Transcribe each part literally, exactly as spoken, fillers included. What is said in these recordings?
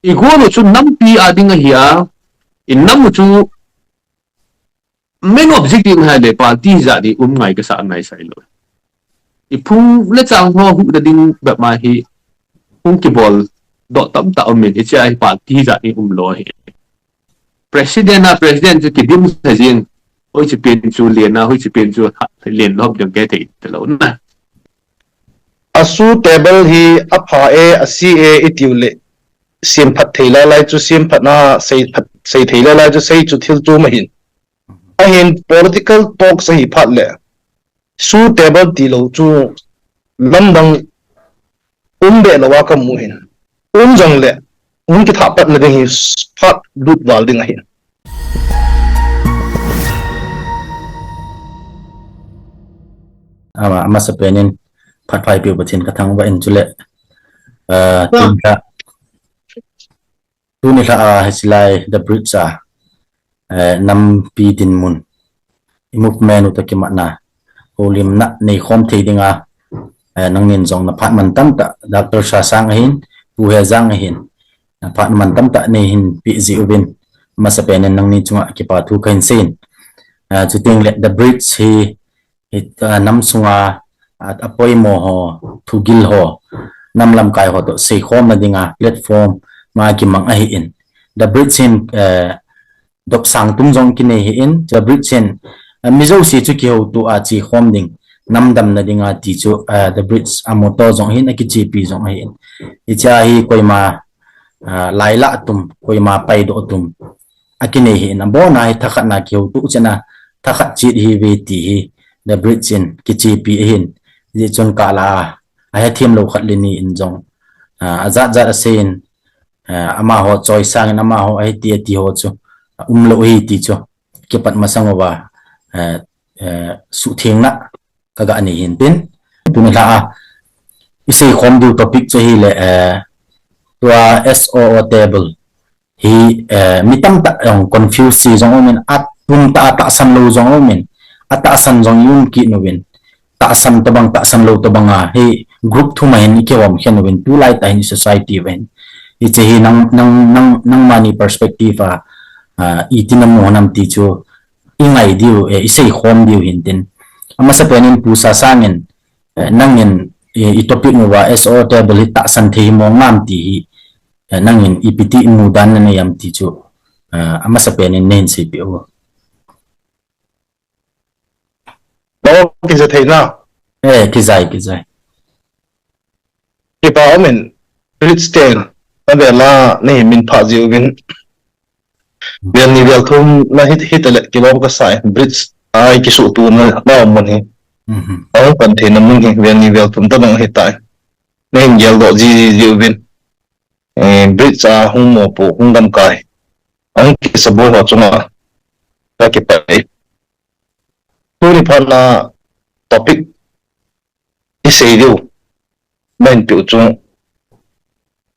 I goal u chu nampi a ding ahi a, i nam u chu main objective hi le party jat ding um ngai kasa ngai sai lou. I phung le chang ho huhna ding bep ma hi hung kibol doh tamtah um in, i chia hi party jat ding um lou hi. President a president chu kidim sa jing, hoi chu pen chu len a, hoi chu pen chu ha-, len lom ding ke thei ta lou na. A suitable hi apha e, a si e i tiu le, siam phat thei lai lai chu siam phat na, sei phat, sei thei lai lai chu sei chu thil chu ma hin. Ahin political talks ahi phat le, suitable ti lou chu lamdang um be lou a ka mu hin. Um jong le, hung kithah patna ding hi phat lut val ding ahin. Ama, amasa penin, phat phai piu Pathen ka thangvah in chule, ah, tun ka Tuni lha a hiche lai The Bridge a, eh, nampi dinmun, i movement u toh kimatna, houlimna neikhom thei dinga, eh, nangnin jong na phat man tamtah, Doctor Sasang ahin, Pu Hejang ahin, na phat man tamtah nei hin peh jeh uvin, amasa penin nangni chunga kipa thu kahin seiyin. Eh, chuteng le The Bridge hi, hi, ah, nam sunga, ah, apoimo ho, thugil ho, nam lamkai ho toh seikhomna dinga platform ma kimang ahin. The Bridge hin, eh, dopsang tum jong kinei hin, The Bridge hin, eh, mi jouse chu kihoutoh a chekhom ding, nam damna dinga ti chu, eh, The Bridge a motto jong hin, akichepi jong ahin. Hichea hi koima, ah, lailah tum, koima paidoh tum, akinei hin, abona hi thakhatna kihoutoh chena, thakhat chet ihiuve ti hi, The Bridge in kichepi ahin, hijeh chun kala a, ahethem lou khat le ni in jong, ah, ajat jat aseiyin, ah, amaho choi sangin amaho ahiti ati ho chu, ah, umlou ahi ti chu, kipat masang uva, eh, eh, suhthengna kaga nei hin tin. Tuni lha a, i seikhom diu topic chu hile, eh, tua S O O table hi, eh, mi tamtah jong confuse jong umin, atum tah a tahsan lou jong umin, atahsan jong i um kit uvin, tahsan tobang, tahsan lou tobang a, hi group thum a hin i kihom khen uvin, tulai tah hin society uva hin. Hiche hi nang, nang, nang, nangmani perspective a, ah, iti namu ham ti chu i ngai diu, eh, i seikhom diu hin tin. Amasa penin Pu Sasang in, eh, nangin, eh, i topic uva S O O table hi tahsan thei mo ngam ti hi, eh, nangin ipi ti imudan nanei am ti chu, eh, amasa penin neihin seipeh u. Oh, kija thei na. Eh, kijai, kijai. Kipa umin, Christian, avela neihin min pha jiuvin. Vel ni vel thum na hit, hit le kilom kasai, Bridge a i kisuhtuhna, na um mun hi. Mhm. Ahung pan theina mun hi, vel ni vel thum tabang hitai. Neihin geldoh ji, ji, jiuvin. Eh, Bridge a hung mopo, hung lamkai. Ahung kisaboi ho chunga, kakipah e. Tuni phat na topic i sei diu, main piu chu,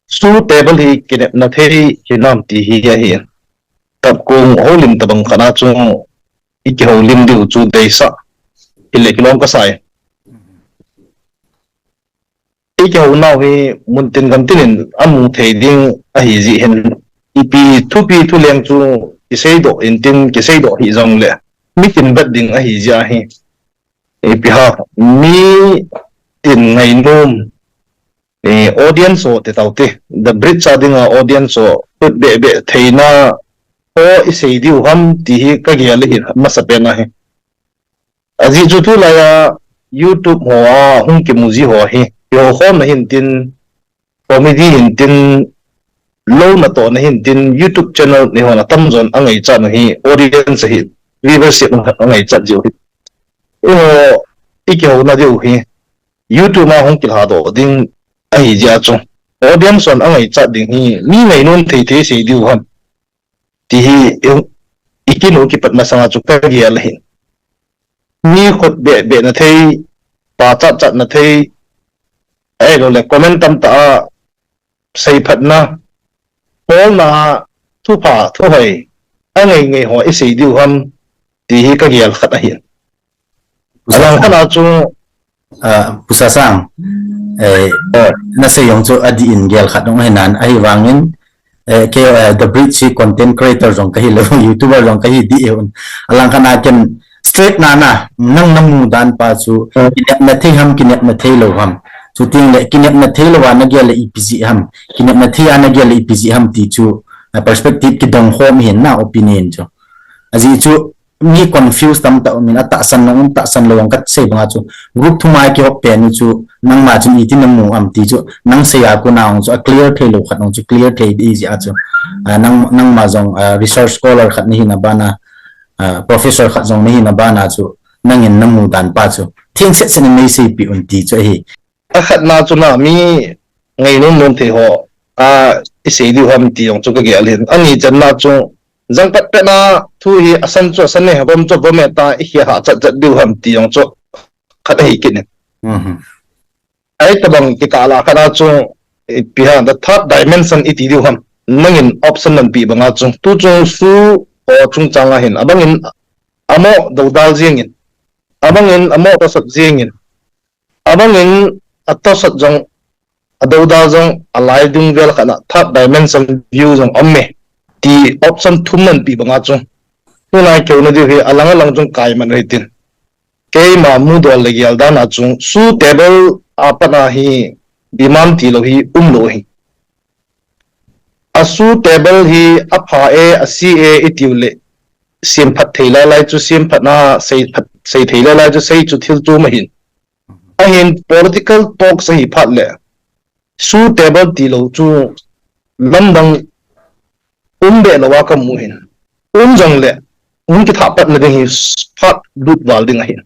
suitable hi kinepna thei hinam ti hi ahi. Tapkong houlim tabang khat a chu, i kihoulim diu chu deisah, hile kilom kasai. I kihounau hi muntin gamtin in amu thei ding ahi jeh hin, ipi thupi thuleng chu kiseidoh intin, kiseidoh hih jongle, mi kinvet ding ahi jeh ahi. Ipi ham, mi tin ngainom, eh, audience ho ti taute, The Bridge a dinga audience ho, khut behbeh theina ho i sei diu ham ti hi kagel ahi, masapen ahi. Ajeh chu tulai a YouTube ho a hung kimu ji ho hi, eiho khomna hin tin, comedy hin tin, lou natohna hin tin, YouTube channel nei hon atamjon angaichat u hi audience ahi, viewership angaichat jiu hi. Eiho i kihouna diu hi YouTube a hung kilhadoh ding ahi jeh a chu, audience hon angaichat ding hi, mi ngainom thei thei sei diu ham ti hi, i, i kinu kipat masanga chu kagel ahi. Mi khut behbehna thei, pachat chatna thei, ahiloule comment tamtah a seiphatna, holna a thupha, thuhoi, angai ngai ho i sei diu ham ti hi kagel khat ahi. Alangkhat a chu, ah, Pu Sasang, eh, nasei jong chu adih in gel khat jong ahinan, ahivangin, Eh, ke, eh, The Bridge hi content creator jong kahi lou, YouTuber jong kahi dih un. Alang khat na ken straight na na, nang namu dan pa chu, kinepna thei ham, kinepna thei lou ham. Chuteng le, kinepna thei lou a nagel le ipi jeh ham, kinepna thei a nagel le ipi jeh ham ti chu, eh, perspective kidong khom hin na opinion chu. Ajeh chu, mi confuse tamtah um in, atahsan nang um, tahsan lou ang kasei banga chu, group thum a kihop pen u chu, nangma chun iti namu am ti chu, nang sei a kona ong chu, a clear thei lou khat ong chu, clear thei ding jeh a chu, ah, nang, nangma jong, ah, research scholar khat nahi na bana, ah, professor khat jong nahi na bana chu, nangin namu dan pa chu, thengset set in nei seipi un ti chu ahi. Akhatna chu na mi ngainom nom thei ho a isei diu ham ti jong chu kagel hin. Ani channa chu jangpat pet na thu hi asan chu asan e, avom chu avom e ta ikhel hahchat chat diu ham ti jong chu khat ahi kit in. Mhm. Ahi tabang kikah a khatna chu ipi ham, the third dimension iti diu ham. Nangin option nanpeh banga chu. Tu chu SoO chungchang a hin. Abangin amo doudal jeng in. Abangin amo tosot jeng in. Abangin atosot jong, adoudal jong, alai dung vel khat na third dimension view jong um e. Ti option thum nanpeh banga chu. Tuna kihou na diu hi alang alang jong kai man ahi tin. Keima mudol le gel dan a chu SoO table a pat a hi demand ti lou hi um lou hi. A SoO table hi apha e, ase e, itiu le. Semphat thei lai lai chu semphat na, seiphat, sei thei lai lai chu sei chu thil chu ahin. Ahin political talks ahi phat le. SoO table ti lou chu lamdang um be lou a kamu hin. Um jong le, um kithah pat na ding hi phat lut val ding ahin.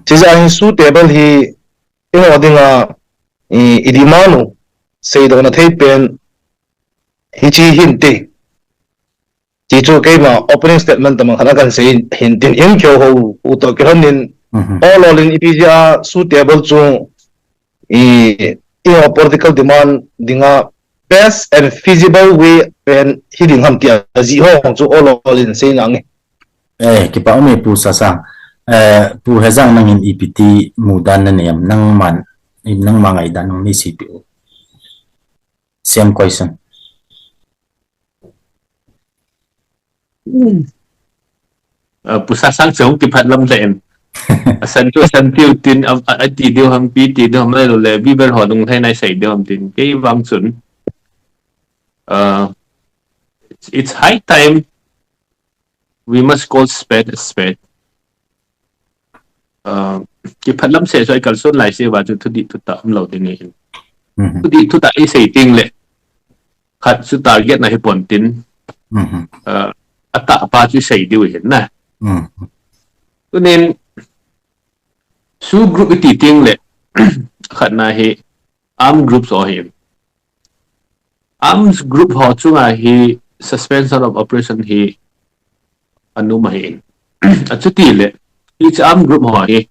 Chijeh a hin SoO table hi, eiho dinga, i, i demand u, seidoh na thei pen, hichi hin ti. Ti chu keima opening statement tamang khat a kan sei hin tin in keu ho u toh kilhon in, mhm, all all in ipi jeh a SoO table chu i, i political demand dinga best and feasible way pen hi ding ham ti a jih ho chu all all in sei nange. Eh, kipa um e Pu Sasang. Eh, Pu Hejang nangin ipi ti mudan nanei am, nangman, nangma ngaidan nung ni sipi u. Same question. Ah, Pu Sasang chu hung kiphat lam lheh in. Asan chu asan tiu tin, a, a, ati diu ham, ipi ti diu ham, ahilou le, viewer ho lunglhai nai sei diu ham tin. Kei vang chun. Ah, it's, it's high time we must call spade a spade. Ah, kiphat lam seh chu i kalson lai seh uva chu thudih thutah umlou ding ahin. Mhm. Thudih thutah i sei teng le, khat chu target na hi pon tin, mhm, ah, atah pa chu i sei diu ahin na. Mhm. Tunin, SoO group i ti teng le, khat na hi armed groups ho ahin. Arms group ho chunga hi suspension of operation hi anom ahin. Achuti le, hiche armed group ho hi,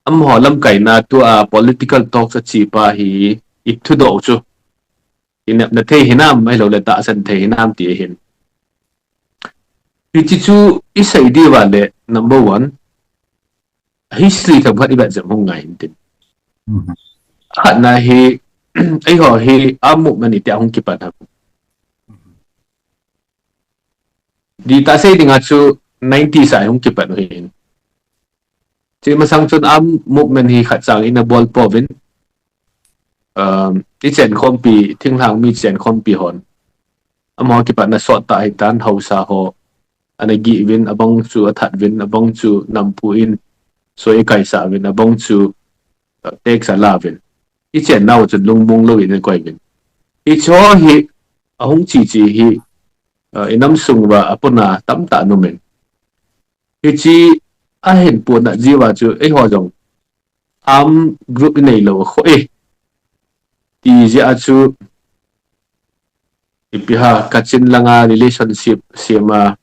amaho lamkaina tua political talks a chepa hi i thudoh u chu, kinepna thei hinam, ahilou le tahsan thei hinam ti ahin. Hiche chu i sei diu va le, number one, history themkhat i vet jeng hung ngai hin tin. Mhm. Khat na hi, eiho hi armed movement i ti a hung kipan ham. Di ta sei dinga chu nineties a hung kipan u hin. Chu masang chun armed movement hi khat chang in abol pouvin. Um, i chenkhompi, thinglhang mi chenkhompi hon. Amaho kipatna sot tah hitan, haosa ho. Ana gih uvin, abang chu athat uvin, abang chu nampu in soi kaisah uvin, abang chu, uh, tax ala uvin. I chennau chun lungmong louvin akoi uvin. Hiche ho hi, ahung che che hi, uh, i nam sung uva apona tamtah aum in. Hiche ahin potna jeh uva chu eiho jong armed group i neilou akhoh e. Ti jeh a chu ipi ham, Kachin langa relationship sem a,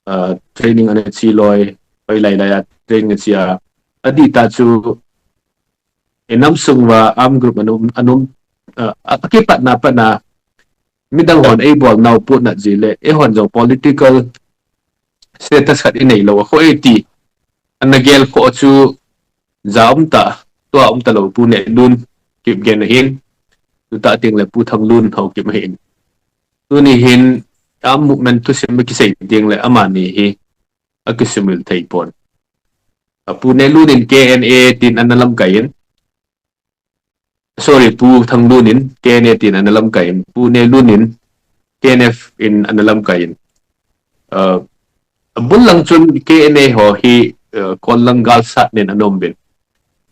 uh, training ana che loi, hoilai lai a training ana che a. Adih tah chu i nam sung uva armed group aum, aum, uh, a, akipatna patna midang hon eibolnau potna jeh le, eihon jong political status khat i neilou akhoh e ti ana gel khoh chu ja um tah, tua um talou Pu Nehlun Kipgen ahin. Tuta ting le Pu Thanglun Haokip ahin. Tuni hin, armed movement thusim kisei ting le amani hi akisumil thei pon. A Pu Nelun in K N A tin ana lamkai in. Sorry, Pu Thanglun in K N A tin ana lamkai in. Pu Nelun in K N F in ana lamkai in. Uh, abul lang chun K N A ho hi uh, Kon lang galsat nin ana um in.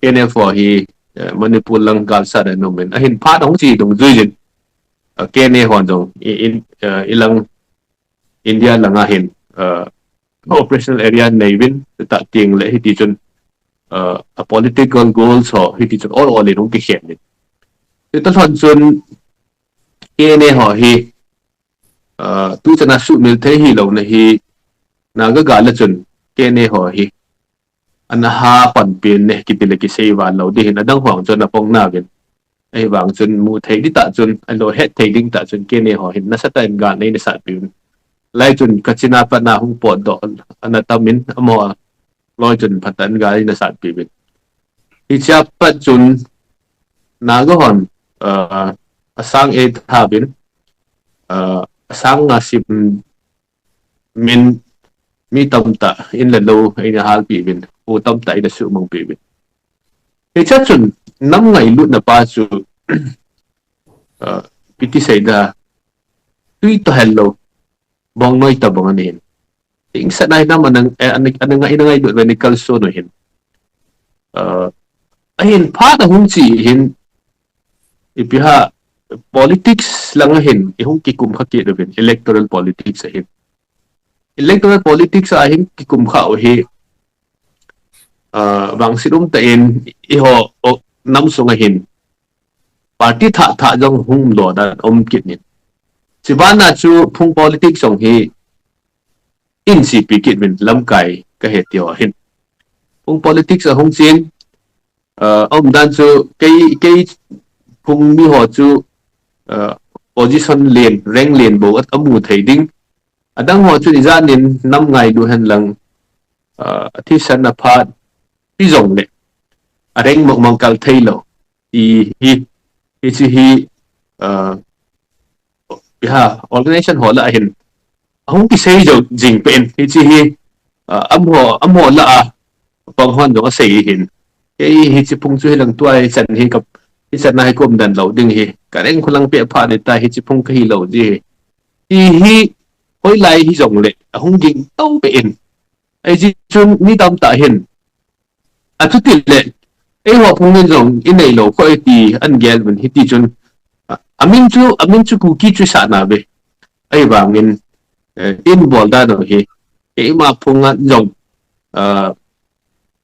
K N F ho hi uh, Manipur lang galsat nin ana um in. Ahin phat ahung chi dungjui jin. Uh, K N A ho jong i, in, uh, ilang India langa hin uh, operational area nei uvin, ta ting le hiti chun uh, a political goals ho hiti chun ol ol in hung kikhen in. Tuta lhon chun K N A ho hi uh, tu chana sumil thei hilou na hi Naga gal a chun K N A ho hi ana ha panpin ne kiti le kisei val lou ding hin adang ho chun ana pong nauvin. Ahivang chun mu thei ding tah chun, alo het thei ding tah chun K N A ho hin nasatah in gal nei nasat piuvin. Lai chun Kachina pat na hung potdoh ana tam in amaho loi chun phatah in gal nei nasat piuvin. Hichea pat chun Naga hon uh, asang eitha uvin, uh, asang nga sim min mi tamtah in le lou eina halpi uvin, pu tamtah eina sumangpi uvin. Hichea chun nam ngailutna pa chu uh, ipi ti seida, tui toh hel lou, bongnoi tobang ahin. Ingsat nai nam ana, eh, ana, ana ngai, ana ngailut uvin kalson u hin. Uh, ahin phat ahung chi hin, ipi ham politics lang ahin, ihung kikum kha kit uvin, electoral politics ahin. Electoral politics ahin kikum kha u hi, uh, vangset umtah in, eiho, o, nam sung ahin. Party thah thah jong hung lo dan um kit in. Chubana chu phung politics jong hi in sipi kit uvin lamkai kahe ti ho hin. Phung politics ahung chin, uh, um dan chu kei, kei phung mi ho chu, uh, position len, rank len bou amu thei ding. Adang ho chu ijat in nam ngailu hen lang, uh, athisan aphat, ipi jong le. A rank mong mong kal thei lou. Ti hi, hiche hi, uh, ipi ham, organization ho lah a hin. Ahung kisei jou jing pen, hiche hi, uh, amaho, amaho lah a, pang hon jong asei hin. Kei hiche phung chu hilang tua hichan hi ka, hichan a hi ka um dan lou ding hi. Ka rank khu lang peh phat ni ta hiche phung kahi lou ji hi. Ti hi, hoilai hijong le, ahung ging to pen. Ahi chun mi tamtah hin. Achuti le, eiho phung in jong inei lou koi ti ana gel uvin hiti chun. A, amin chu, amin chu Kuki chu sah na ve. Ahivangin, eh, tin bol dan u hi. Keima phung a jong, ah,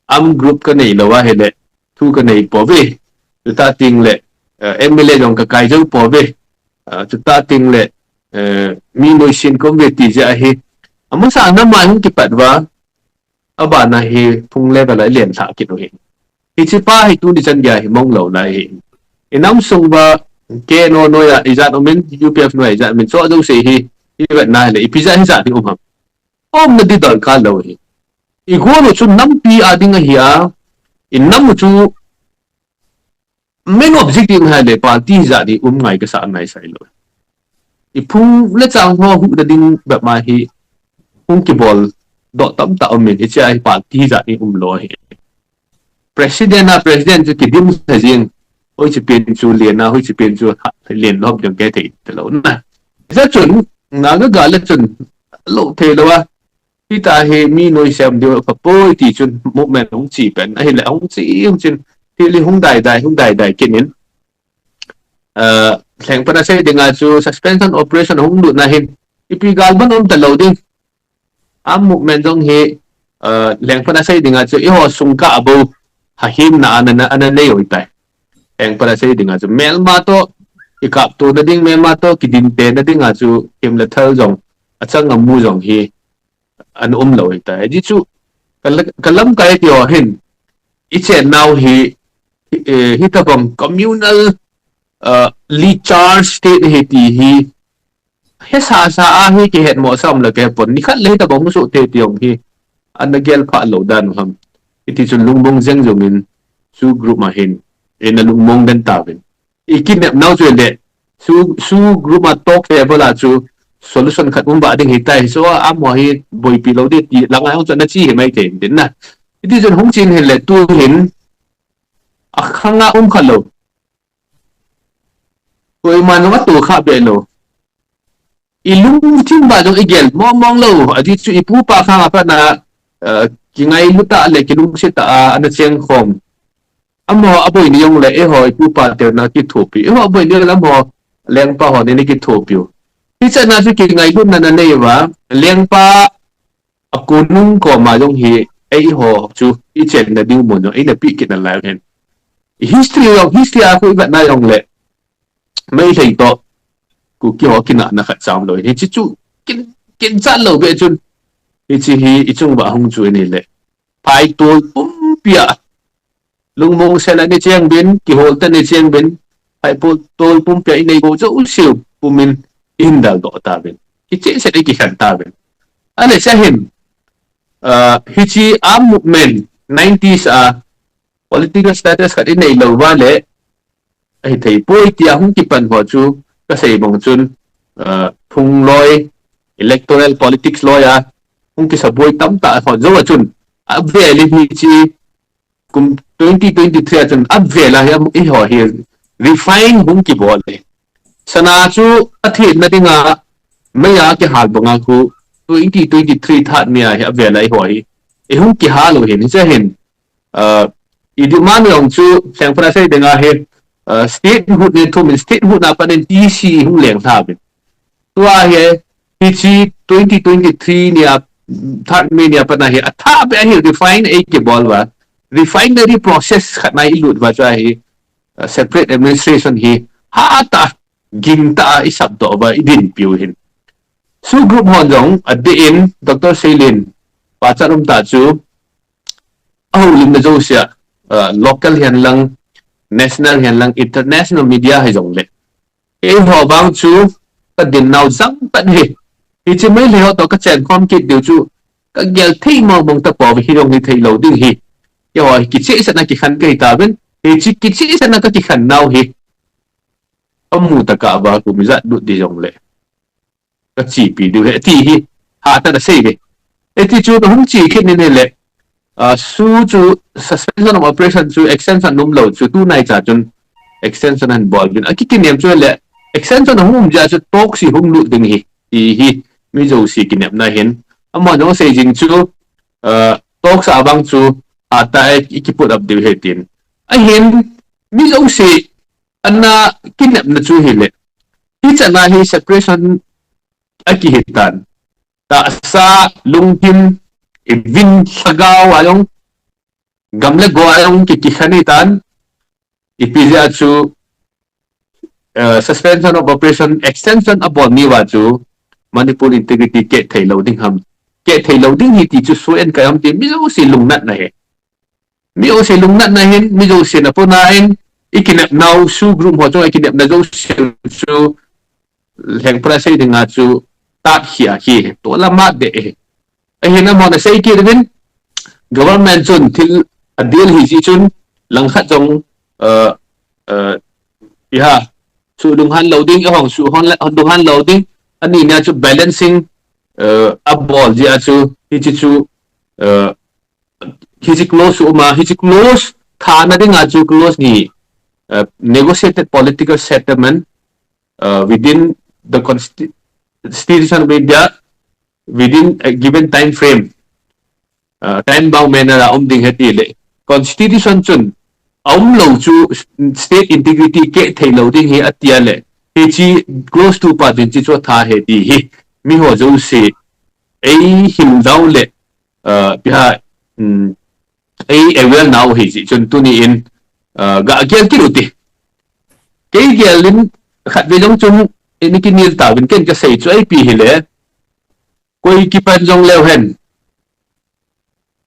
armed group kanei lou ahile, thu kanei pouve. Chuta ting le, eh, M L A jong kakai jou pouve. Ah, chuta ting le, eh, mi noisin ka um ve ti jeh ahi. Amasa a nam a hung kipat uva, abana hi phung level a ilen lhah kit u hi. Hiche pa hi tuni chan geiya hi mong lou lai hi. Inam sung uva K N O noiya ijat um in, U P F noiya ijat um in, chu jouse hi, ivet na hile, ipi jeh a hijat hi um ham. Umna di darkar lou hi. Igol u chu nampi a ding ahi a, inam u chu main objective hile party hijat hi um ngai kasa ngai sai lou. Iphung le chang ho huhna ding bep ma hi hung kibol doh tamtah um in hichea hi party hijat hi um lou hi. President a president chu kidim lha jing, hoiche pen chu len a, hoiche pen chu ha, len lou ham ding kithei talou na. Hijeh chun, Naga gal a chun, lou thei lou a, hita hi mi noi sem diu apha poi ti chun movement hung chi pen, ahile hung chi, hung chin, thil hi hung dai dai, hung dai dai kit in. Ah, lhengphat a sei dinga chu suspension operation hung lut na hin, ipi gal ban um talou ding. Armed movement jong hi, ah, lhengphat a sei dinga chu eiho sung kah a bou, hahimna ana, ana, ana nei u ahitai. Lhengphat a sei dinga chu melma toh, kikaptona ding melma toh, kidinte na dinga chu him le thal jong, achang amu jong hi, ana um lou ahitai. Ajeh chu, ka la-, ka lamkai ti ho hin, ichen nau hi, hi, eh, hitabang communal, ah, ly charge state hi ti hi, hesa sa a hi kihetmo sam le kei pon. Nikhat le hitabang hung soh thei ti jong hi, ana gel phah lou dan u ham. Hiti chun lungmong jeng jong in, chu group a hin, eina lungmong den tauvin. i kinepnau chu le, SoO, SoO group a talk table a chu solution khat um ba ding hitai, so amaho hi boipi lou ding ti langa jong chu ana chi hi mai thei tin na. Hiti chun hung chen hin le tu hin, akhanga um kha lou. Koima nung atoh kha be lou. I lungthim ba jong i gel mong mong lou. Ajeh chu i pupa khang a pat na, eh, kingailu tah le kilungset tah a ana cheng khom. Amaho aboi ni jong le eiho i pupa tena kithopi. Eiho aboi ni jong le amaho lengpa ho ni ni kithopi u. Hiche na chu kingailutna na nei uva, lengpa a konung koma jong hi, eiho chu i chenna ding mun jong eina pe kit nalai hen. History jong, history a khu i vet na jong le, Meitei toh Kuki ho kinahna khat cham lou. Hiche chu kin, kinchat lou be chun. Hiche hi i chung uva hung chu i ni le. Phaitol pumpi a. Lungmong sel a ni cheng bin, kihol ta ni cheng bin. Phaitol pumpi a i nei go jouse u pum in i hin daldoh ta bin. Kicheh set i kikhen ta bin. Ahile cha hin, ah, hiche a movement nineties a political status khat i nei lou uva le, ahi thei poi tia hung kipan ho chu ka sei bang chun, ah, phung loi, electoral politics loi a hung kisa boi tamtah ho jou a chun, avel in hiche kum twenty twenty-three a chun avel a hi am, eiho hi refine hung kibol e. Sana chu athenna dinga mei a kihal banga khu twenty twenty-three that May a hi avel a eiho hi i hung kihal u hin, hiche hin, ah, i demand jong chu lhengphat a sei dinga hi, ah, statehood ni thum in, statehood na pat in T C hung leng lha uvin. Tua hi, hiche twenty twenty-three ni a, that May ni a pat na hi, athah be a hi refine ei kibol uva. Refinery process khat na i lut uva chu ahi, ah, separate administration hi, hatah, gingtah a i sapdoh uva i dinpi u hin. SoO group hon jong adeh in Doctor Seilen pachat um tah chu, ahoulimna jouse a, ah, local hihen lang, national hihen lang, international media hi jong le. Eiho vang chu ka dinnau jang tan hi. Hiche Meitei ho toh ka chen khom kit diu chu ka gel thei mong mong tapouve, hi jong hi thei lou ding hi. Eiho hi kicheh set na kikhen ka hi tauvin. Hiche kicheh set na ka kikhen nau hi. Amu tah a vacuum ijat lut ding jong le ka chepi diu ahi ti hi hatah a sei ve. Hiti chun ahung che kit in ahile, ah, SoO chu suspension of operation chu extension um lou chu tunai cha chun extension ahin bol uvin. Akikinem chu le extension ahung um jeh a chu talks hi hung lut ding ahi ti hi mi jouse kinepna hin. Amahon asei jing chu, ah, talks a vang chu hatah a i ki put up diu ahi tin. Ahin mi jouse ana kinepna chu ahile, hichan a hi separation akihi tan. Tahsa, lungthim, i vin lhagao a jong, gam le go a jong ki, kikhen ahi tan, ipi jeh a chu, eh, suspension of operation extension abol ni uva chu Manipur integrity keh thei lou ding ham, keh thei lou ding ahi ti chu soi in ka ham ti mi jouse lungnatna ahi. Mi jouse lungnatna hin, mi jouse na pona in, i kinepnau SoO group ho chu i kinepna jouse chu lhengphat a sei dinga chu tat hi a hi, tola mat de e. Ahin amahon asei kit uvin, government chun thil adel ahi jeh chun, langkhat jong, uh, uh, iha, chu lunghan lou ding, ahung chu hon la, lunghan lou ding, ani nia chu balancing, uh, abol jeh a chu, hiche chu, uh, hiche clause chu um a, hiche clause thana dinga chu clause ni, uh, negotiated political settlement, uh, within the consti-, constitution of India, within a given time frame, uh, time bound manner a um ding ahi ti le, constitution chun aum lou chu state integrity keh thei lou ding ahi ati a le, hiche clause two pa din hiche chu atha ahi ti hi, mi ho jouse ei hil dau le, uh, ipi ham, um, ei aware nau ahi jeh chun tuni in, uh, ga gel kit u hite. Kei gel in khatvei jong chun, eh, i kinel tauvin ken kasei chu ipi hile, koi kipan jong leu hen.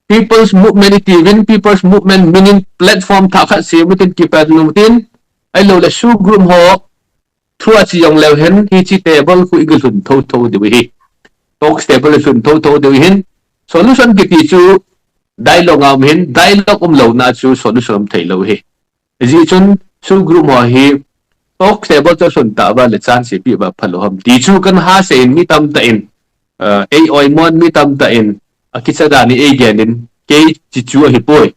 People's Movement i tiuvin, People's Movement meaning platform thah khat sem u hitin kipan u hitin, ahilou le SoO group ho through a che jong leu hen, hiche table khu i galhun thotho diu ahi. Talks table i lhun thotho diu ahin, solution kiti chu dialogue a um ahin, dialogue um louna chu solution um thei lou ahi. Hijeh chun SoO group ho hi talk table chu sun ta va le chance pe va phalo ham ti chu kan ha se in mi tamtah in, uh, ei oimon mi tamtah in, akicha dan in ei gen in kei chi chu ahi poi.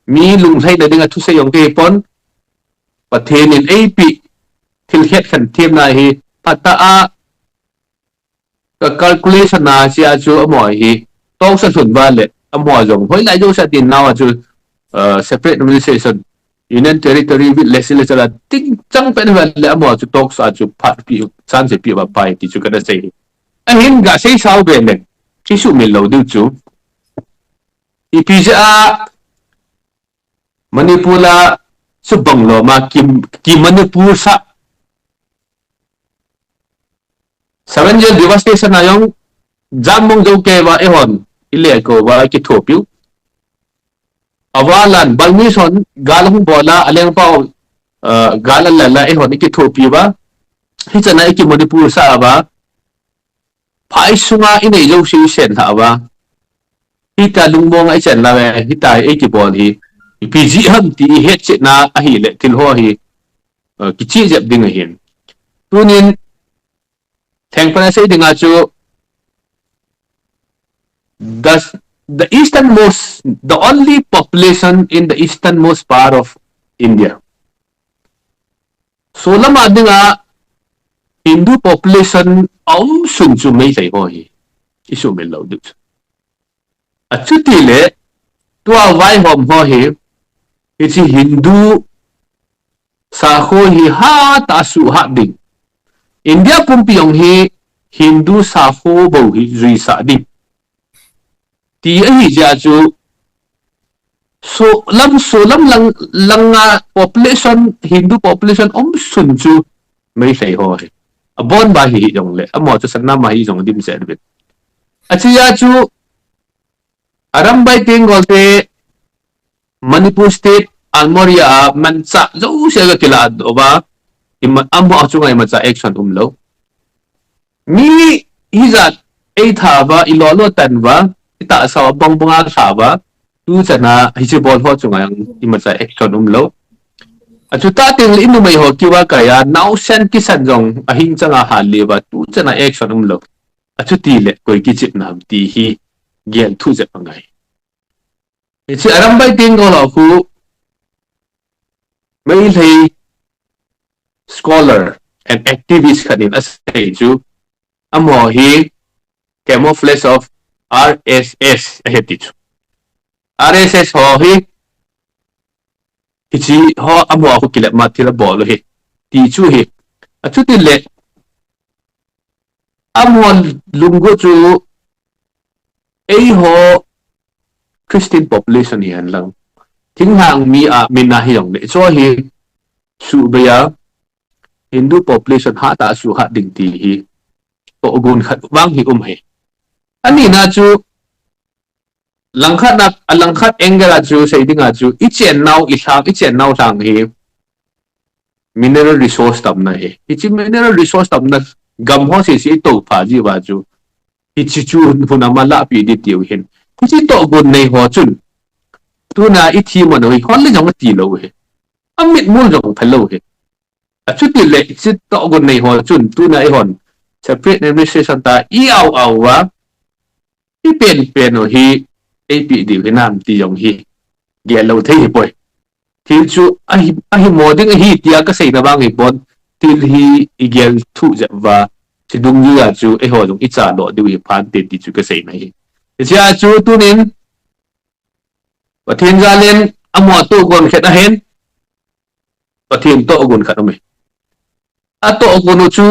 Mi lunglhaina dinga thusei jong kei pon, Pathen in ei pi thil het khen thiam na hi, phat a ka calculation a sia chu amaho hi, talk sa sun va le, amaho jong hoilai jo sa tin nau a chu, uh, separate administration, union territory with legislature a ting chang pen va le, amaho chu talk sa chu phat pi, chance pe va pai ti chu kana sei hi. Ahin ga sei sau ve le, chi sumil lou diu chu. Ipi jeh a Manipur a chu bang lou ma ki, ki Manipur sa. Seven Jail devastation a jong, jam mong jo kei va eihon, ile ko va kithopiu. Ava lan, Burmese hon, gal hung bol a, alengpau, uh, gal a lala eihon ikithopi va. Hichan a iki Manipur sa va. Phai sunga inei jouse isen lha va. Hita lungmong a isen la ve, hita ei kibol hi. Ipi jeh ham ti i hetchetna ahile thil ho hi, uh, kichih jep ding ahin. Tunin, thengpana sei dinga chu, the, the easternmost, the only population in the easternmost part of India. Solam a dinga Hindu population aum sun chu Meitei ho hi. I sumil lou diu chu. Achuti le, tua vaihom ho hi, hichi Hindu sakho hi hatah a suhat ding. India pumpi jong hi Hindu sakho bou hi juisah ding. Ti ahi jeh a chu, solam, solam lang, langa population, Hindu population um sun chu Meitei ho hi. Abon ba hi, hijongle, amaho chu sanam a hijongle dimset uvin. Achi a chu, Arambai Tenggol te Manipur State, Almora a manchah jouse ga kilah doh uva, ima, amaho chunga imacha action umlou. Mi hijat ei tha uva, i lolo tan uva, i tahsa uva, bang bang a tha uva, tuchan a hichi bol ho chunga jong imacha action umlou. Achuti teng le i numei ho kiva kai a, naosen kisan jong ahing chang a hal le uva, tuchan a action umlou. Achuti le koi kichep nam ti hi gel thu jep angai. Hichi Arambai Tenggol ho khu Meitei scholar and activist khat in asei chu, amaho hi camouflage of R S S ahi ti chu. R S S ho hi, hichi ho amaho khu kilep ma thil abol u hi, ti chu hi. Achuti le, amaho lunggo chu, eiho Christian population hi hen lang, thinglhang mi a, min a hijongle, chu hi, subei a, Hindu population hatah a suhat ding ti hi, tohgon khat vang hi um hi. Anina chu, langkhat na, a langkhat angle a chu, sei dinga chu, i chennau, i lhang, i chennau lhang hi, mineral resource tamna hi. Hichi mineral resource tamna gam ho sese i toupha ji uva chu, hichi chu hun ama lahpi ding tiu hin. Hichi tohgon nei ho chun, tuna i thi man u hi, hon le jong ati lou hi. Amit mul jong phalou hi. Achuti le, hichi tohgon nei ho chun, tuna eihon, separate administration ta, i au au uva, i pen pen u hi, ei pe diu hinam ti jong hi, gel lou thei hi poi. Thil chu ahi, ahi mo ding ahi tia ka seina vang hi pon, thil hi i gel thu jep uva, chi dungjui a chu eiho jong i cha lo diu hi phan te ti chu ka seina hi. Hichea chu tunin, Pathen jal in amaho tohgon khat ahin, Pathen tohgon khat um e. Atohgon u chu,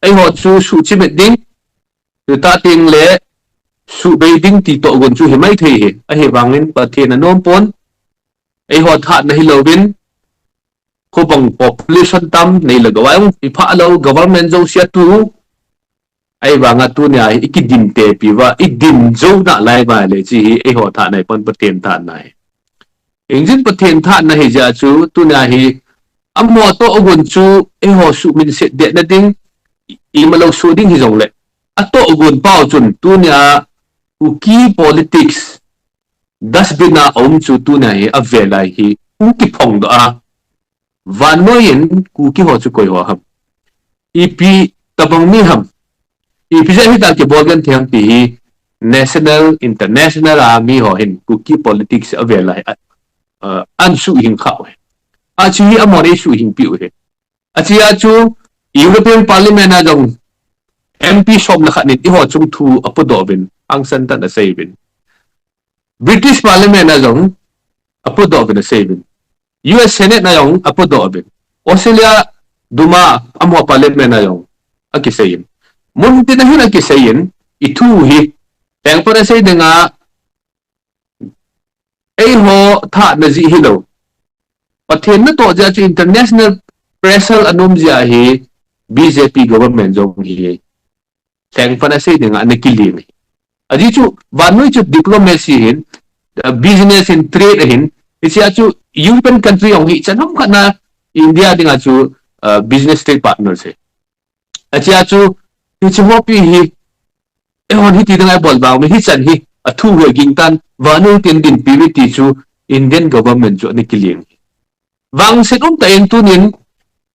eiho chu suhchimit ding, chutah teng le, subei ding ti tohgon chu hi mai thei hi, ahivangin Pathen anom pon, eiho thahatna hilouvin, khobang population tam nei le gavai ung, i phah lou, government jouse atu, ahivanga tunia hi i kidim tepi uva, i dim jou nalai uva le, chi hi eiho thahatna hi pon Pathen thahatna hi. Ingjin Pathen thahatna hi jeh a chu, tunia hi, amaho tohgon chu, eiho suhminset dehna ding, i, imalou suh ding hijongle, atohgon pau chun, tunia, Kuki politics, dustbin a aum chu tunia hi avel lai hi hung kiphongdoh a. Vannoi in Kuki ho chu koi ho ham. Ipi tabang mi ham. Ipi jeh a hitia kibol genthei ham ti hi national, international a mi ho hin Kuki politics a vel a, a, a, an suhhing kha u hi. Achu hi amahon eisuhhingpi u hi. Achea chu European Parliament a jong M P som le khat in eiho chung thu apodoh uvin, ahsan tah in asei uvin. British Parliament a jong apodoh uvin asei uvin. U S Senate a jong apodoh uvin. Australia Duma amaho Parliament a jong akisei in. Muntin a hin akisei in, i thu hi, lengpan a sei dinga, eiho thahna jeh hilou. Pathen natoh jeh a chu international pressure ana um jeh a hi B J P government jong hi lengpan a sei dinga ana kiling hi. Ajeh chu vannoi chu diplomacy hin, uh, business hin, trade hin, hichea chu European country jong hi chan ham khat na India dinga chu, uh, business trade partners hi. Achea chu, hiche hopi hi, eihon hiti dinga ibol vang, mi hichan hi, athu hi agingtan, vannoi tin dinpi uve ti chu, Indian government chu ana kiling hi. Vangset umtah in tunin,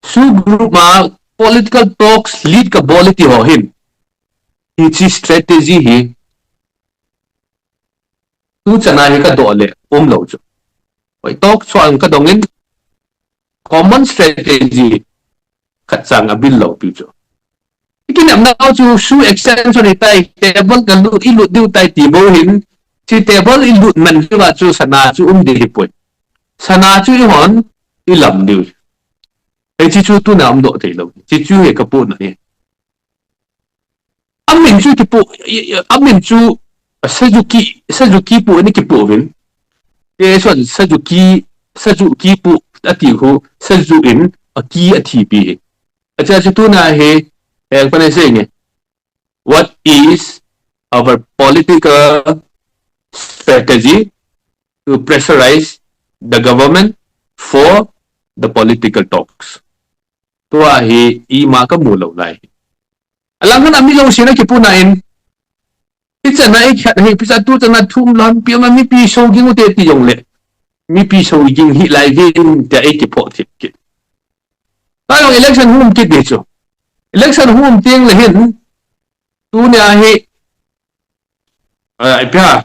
SoO group a political talks lead kabol e ti ho hin. Hiche strategy hi, tuchan a hi kadoh le, umlou chu. Hoi talk chu ang kadong in, common strategy khat chang abil lou pi chu. Ikinepnau chu SoO extension hitai, table kalut, ilut diu tai ti bou hin, hiche table ilut man diu a chu sana chu um ding hipoi. Sana chu eihon ilam diu. Hiche chu tuna umdoh theilou. Hiche chu hi kapohna hi. Amin chu kipoh, i, i, amin chu, a, Suzuki, Suzuki poh in kipoh uvin. Eihon Suzuki, Suzuki poh ati khu, Suzu in aki athipi hi. Achea chu tuna hi, lengpan a sei nge. What is our political strategy to pressurize the government for the political talks? Tua hi ima kamu lou lai. Alang khat a mi jousen akipohna in, ichan a ikhat hi, ipi cha tuchan a thum lampi a mipi sou ging ute ti jongle, mipi sou ging hih lai uvin tia ikiphoh thip kit. Tua jong election hung um kit ding chu. Election hung um teng le hin, tunia hi, a, ipi ham,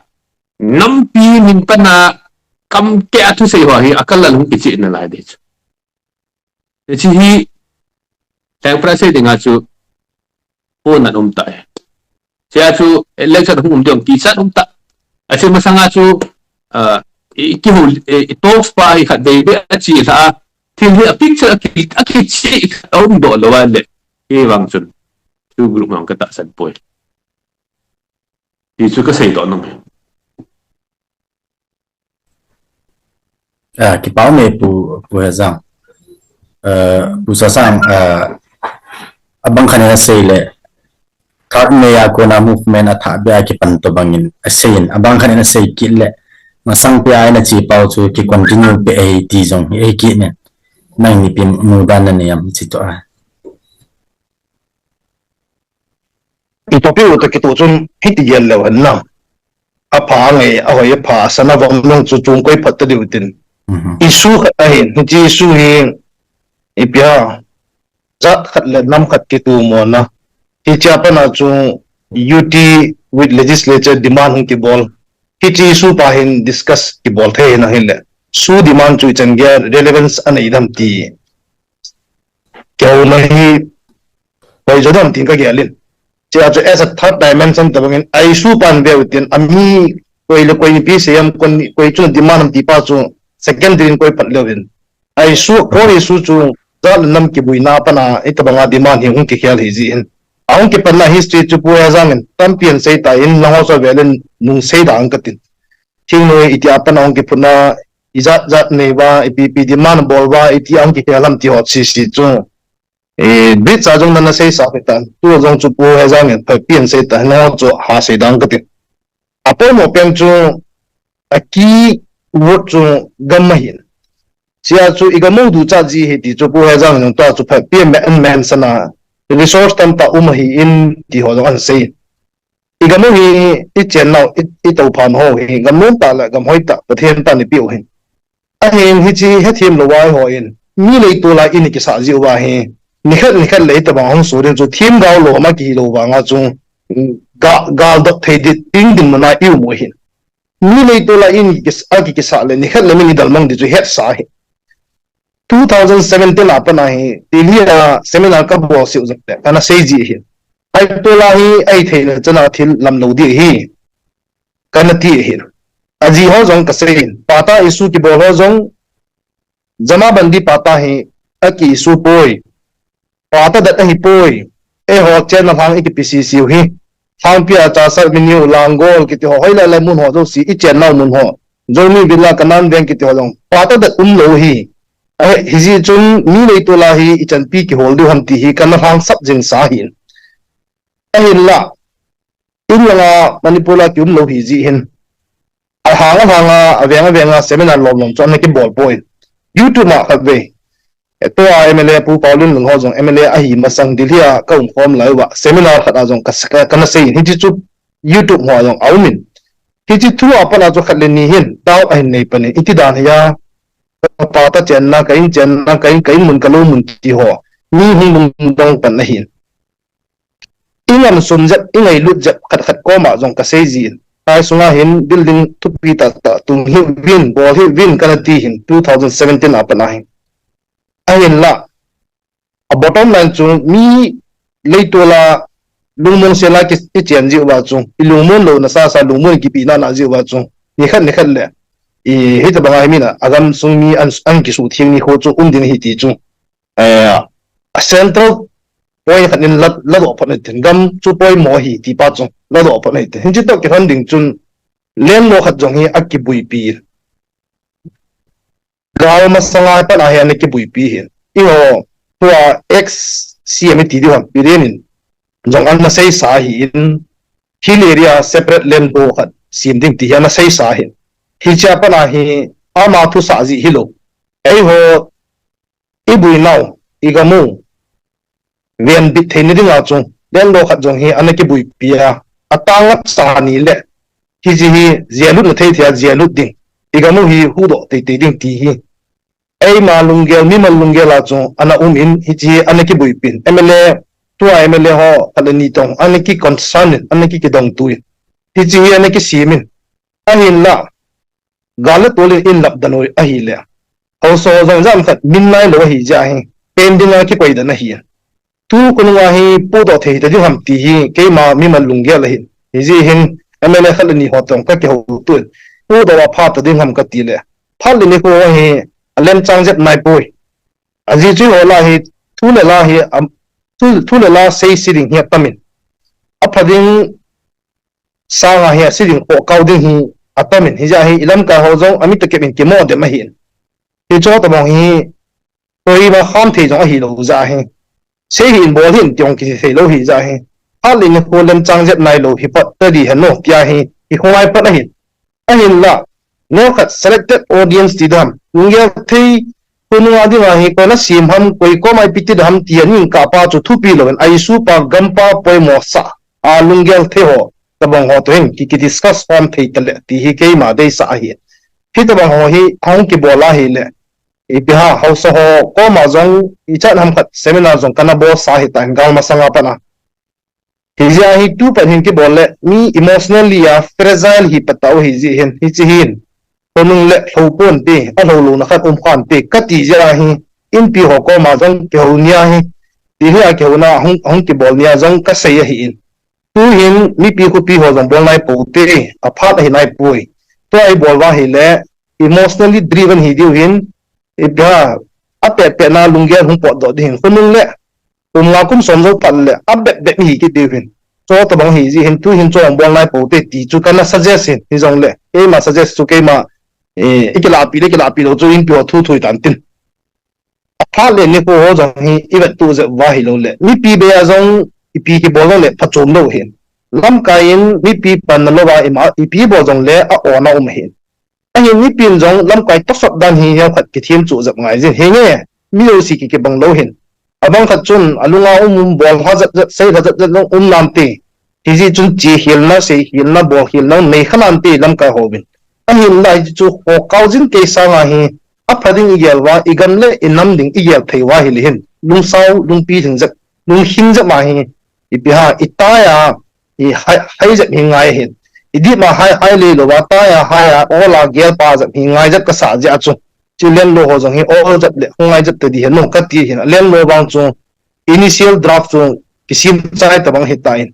nampi min pan a kam keh a thusei ho hi, akalal hung kicheh nalai ding chu. Hiche hi, lengpan a sei dinga chu, pohnat umtah e. Chea chu, election hung um ding kichat umtah. Ache masanga chu, a, i, kihou, i, i talks pa hi khatvei beh a che lha a, thil hi a picture a ki, a kicheh a umdoh lou a le, hivang chun, SoO group mang katahsan poi. Ti chu kasei doh nom e. Ah, kipa um e Pu, Pu Hejang. Ah, Pu Sasang, ah, abang khat in asei le, third May a kona movement athah beh a kipan tobang in asei in, abang khat in asei kit le, masang peh a ina che pau chu ki continue peh ahi ti jong hi ahi kit in. Nangin ipi mudan nanei em hiche toh a. I topic u toh kitoh chun hiti gel leu hen lang. Apha angai, ahoi apha, asana vom nung chu chung koi phat ta diu tin. Mhm. Issue khat ahin, hiche issue hi, ipi ham, jat khat le nam khat kitomona. Hichea pat a chu U T with legislature demand hung kibol. Hiche issue pa hin discuss kibol thei hin ahile. SoO demand chu ichan geiya relevance anei dem ti kihouna hi hoi jo dem tin kagel in. Chea chu as a third dimension tobang in, a issue pan veu tin, ami koi le koi ipi sei em, koi, koi chu demand am ti pa chu secondary in koi pan leu in. A issue, core issue chu jat le nam kibuina pan a, itobang a demand hi hung kikhel hi jeh in. Ahung kipan na history chu Pu Hejang in tampi ahin sei tan, nangho chu avel in nung sei ding katin. Thingnoi itia pat a hung kiphutna, ijat jat nei uva, ipi ipi demand bol uva, itia hung kikhel ham ti ho sese chu. Eh, brief cha jong nana seisah hitan. Tu jong chu Pu Hejang in phatpi ahin sei tan, nangho chu ha sei ding katin. Apoimo pen chu, a key word chu gam ahin. Chea chu i gam u duchat ji ahi ti chu Pu Hejang in tua chu phatpi ahin mention a, resource tamtah um ahin ti ho jong ahin sei. I gam u hi, i chennau, i, i touphan ho hi, gam nom tah le gam hoi tah, Pathen pan eipeh u ahin. Ahin hiche hethem lou a eiho in, mi leitol a in ikisah jeh uva hi, nikhat nikhat le itobang hung soh ding chu themgao lou ma kihi lou vanga chu, ga, galdot thei ding, ding mun a i um u ahin. Mi leitol a in kis-, a kikisah le nikhat le min idalmang ding chu hetsa ahi. Two thousand seventeen a pat a hi Delhi a seminar kabol seh u jong le kana sei ji ahi. Aitol a hi ahi theina chan a thil lam lou ding ahi, kana ti ahi. Ajeh ho jong kasei in, Pata issue kibol ho jong, Jamabandi Pata hi aki issue poi. Pata det ahi poi. Eiho chenna lhang ikipe sese u hi. Lhangpi a Chahsar, Miniu, Langol kiti ho, hoilai lai mun ho jouse, ichenna u mun ho. Zomi Villa, Kanan Veng kiti ho jong pata det umlou ahi. Ahi, hijeh chun mi leitol a hi ichanpi kihol diu ham ti hi kana lhangsap jing sa ahin. Ahinla, in langa Manipur a kium lou ahi jeh hin, alhang alhang a, aveng aveng a seminar lom lom chu ana kibol poi. YouTube a khatvei, eh, tua M L A Pu Paolienlun ho jong M L A ahi masang Delhi a kaum khom lai uva seminar khat a jong ka, ka, kana sei in, hiche chu YouTube ho a jong aum in. Hiche thu a pat a chu khat le ni hin doubt ahin nei pan in, iti dan hiya, ka Pata chenna, ka in chenna, ka in, ka in mun, ka lou mun ti ho, mi hung lungdong pan ahin. I ngam sum jep, i ngailut jep khat khat koma jong kasei jin. Lai sunga hin building thupi tah tah tung hih uvin, bol hih uvin kana ti hin two thousand seventeen a pat a hin. Ahinla, a bottom line chu mi leitol a lungmong sel a ki, i chen jeh uva chu, i lungmon louna sasa lungmon kipe nana jeh uva chu, nikhat nikhat le, i, hitobang a hi min a, agamsung mi an, an kisutheng nikho chu um ding ahi ti chu, eh, a central point khat in la, ladoh phot u hitin, gam chu poimo ahi ti pa chu ladoh phot u hitin. Hiche toh kilhon ding chun, landlord khat jong hi akibuipi in. Gal masanga pat a hi ana kibuipi hin. Eiho, tua ex C M iti diu ham, Biren in jong ana seisa ahin, hill area separate landlord khat sem ding ti hi ana seisa ahin. Hichea pat a hi ama thusah jeh hilou, eiho, i buinau, i gam u venbit theina dinga chu landlord khat jong hi ana kibuipi a, atang ngatcha ni le, hiche hi jail lutna thei thei a jail lut ding, i gam u hi huhdoh teitei ding ti hi eima lunggel, mimal lunggel a chu ana um in, hiche hi ana kibuipi in, M L A, tua M L A ho khat le ni toh ana ki concern in, ana ki, kidongtu in, hiche hi ana kisem in. Ahinla, gal le tol in in lap dan u ahile, haosa ho jong jam khat min nailou ahi jeh a hi, pending a kikoi dan ahi. Tu khonung a hi pohdoh thei ta ding ham ti hi keima mimal lunggel ahin. Hijeh hin M L A khat le ni ho toh kakihouto in, pohdoh a phat ta ding ham kati le, phat le nikho hi alemchang jep naipoi. Ajeh chu eiho lah hi, thu le la hi, am, thu, thu le la seise ding hi atam in, apha ding sanga hi ase ding, khohkao ding hi atam in, hijeh a hi ilamkai ho jong ami toh kep in kimo dem ahin. Hiche tobang hi koima kham thei jong ahilou jeh a hi, sei hih in bol hih in ti jong kiti theilou hijeh a hi, phat le nikho lemchang jep nailou hi pat ta ding hen o tia hi, i khongai pat ahin. Ahinla, neokhat selected audience ti dam, lunggel thei, khonung a dinga hi koi ana sem ham, koi koma ipi ti dam ti ahin kap pa chu thupi louvin, a issue pa, gam pa poimo sah a lunggel thei ho tobang ho toh hin ki, ki discuss khom thei tale ti hi keima deisah ahi. Hitobang ho hi hung kibol ahile, ipi ham, haosa ho koma jong ichan ham khat seminar jong kana bolsa ahitan gal masanga pat a. Hijeh a hi tu pat hin kibol le mi emotionally a fragile hi patau hijeh hin, hiche hin khonung le lhou ponte, alhou louna khat um khante kati jeh a hi, inpi ho koma jong kihou nia hi, Delhi a kihouna hung, hung kibol nia jong kasei ahin. Tu hin mipi khopi ho jong bol naipoute, aphat ahi naipoi. Tua ibol uva ahile emotionally driven hi diu hin, ipi ham, apet pet na lunggel hung potdoh ding hin, khonung le kum nga kum som jou phat le abep bep ihi kit diu hin. Chutobang hijeh hin tu hin chu bol naipoute ti chu kana suggest hin, hijongle keima suggest chu keima, eh, ikilahpi le kilahpi lou chu inpi ho thu thu hitan tin. Aphat le nikho ho jong hi ivetto jeh uva hilou le, mipi bei a jong ipi kibol jongle phachom lou hin. Lamkai in mipi panna louva ima, ipi bol jongle a-on a um ahin. Ahin mipin jong lamkai tosot dan hi neokhat kithem chu jep ngai jin. Hinge, mi jouse ki, kibang lou hin. Abang khat chun alunga um um, bol lha jep jep, sei lha jep jep jong um nante. Hijeh chun che khelna, sei khelna, bol khelna nei kha nante lamkai hovin. Ahinla hiche chu khohkao jin kei sanga hi apha ding igel uva, igam le inam ding igel thei uva ahile hin, lungsao, lungpi ding jep, lunghing jep ma hi, ipi ham, itaiya, i hai, hai jep hi ngai hin. Idip ma hai, hai le lou uva, taiya, haiya, ola gel pa jep hi ngai jep kasa jeh a chu. Chu landlord ho jong hi, ol jep le, ngai jep te di hin, no kati hin, landlord vang chu, initial draft chu kisem chai tabang hitan.